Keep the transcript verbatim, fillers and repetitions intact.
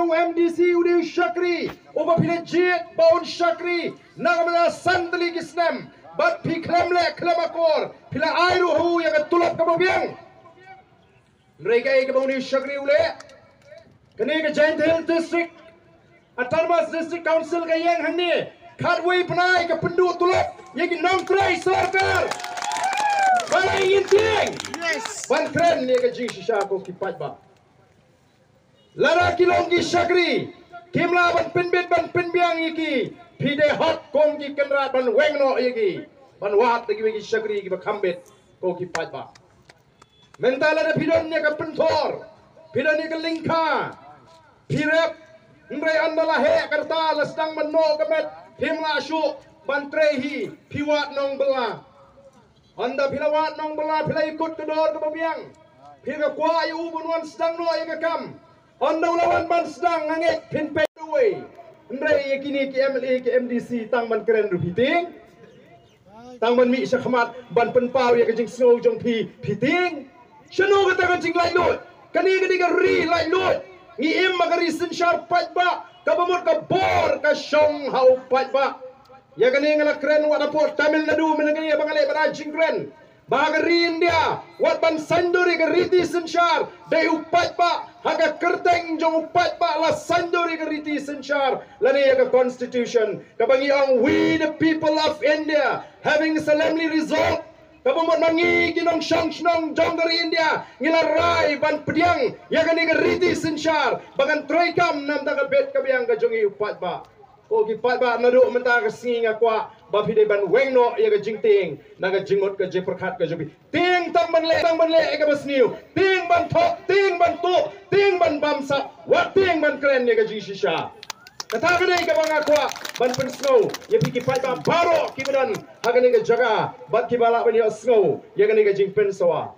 U M D C u dei u shakri uba phi la jied ba un shakri na ka bynta san tylli ki snem, bad phi khlem leh khlem akor, phi la ai ruh ha u ïa ka tulop kaba biang. Hynrei kaei kaba une u shakri u leh? Kane ka Jaintia Hills District, Autonomous District Council ka ïeng hangne, khatwei bnai ka pynduh tulop ïa ki nongtrei sorkar. Balei ngin tieng? Ban kren ïa ka jingshisha, ko ki paidbah. Lada ki long ki shakri, kim lah ban pynbit ban pynbiang ïa ki, phi dei hok kum ki kynrad ban weng noh ïa ki, ban wad ïa ki, ïa ki shakri kiba kham bit, ko ki paidbah. Mynta lada phi don ïa ka pynthor, phi don ïa ka lyngkha, phi rep, hynrei ynda la heh ka rta, la sdang ban noh ka met, phim lah shuh ban trei hi, phi wad nongbylla. Ynda phi la wad nongbylla, phi la ïakut ka dor kaba biang, phi ka kwah ïa u ban wan sdang noh ïa ka kam. Ynda u la wan ban sdang, nga ngeit phin peit uwei. Hynrei ïa kine ki M L A, ki M D C, tang ban kren ruh phi tieng. Tang ban mih shakhmat ban pynpaw ïa ka jingsngew jong phi, phi tieng. Shano kata ka jinglaitluid? Kane ka dei ka ri laitluid. Ngi im ha ka ri synshar paidbah, kaba mut ka bor ka shong ha u paidbah. Ïa kane nga la kren wat hapoh Tamil Nadu, mynne kane ba nga leh bad jingkren ba ha ka ri India, wat ban saiñdur ïa ka riti synshar, dei u paidbah, ha ka kyrteng jong u paidbah la saiñdur ïa ka riti synshar lane ïa ka constitution, kaba ngi ong, "We the people of India, having solemnly resolved," kaba mut ma ngi ki nongshong shnong jong ka ri India, ngi la rai ban pdiang ïa kane ka riti synshar ba kan treikam na ka bynta ka bit ka biang ka jong ngi u paidbah. Ko ki paidbah, naduh mynta ka sngi nga kwah ba phi dei ban weng noh ïa ka jingtieng na ka jingmut ka jingpyrkhat ka jong phi. Tieng tang ban leh, tang ban leh ïa kaba sniew. Tieng ban thok, tieng ban tuh, tieng ban bamsap, wat tieng ban kren ïa ka jingshisha. Kata ka dei kaba nga kwah ban pynsngew ïa phi ki paidbah baroh kiba don ha kane ka jaka bad kiba lah ban ïohsngew ïa kane ka jingpynsawa.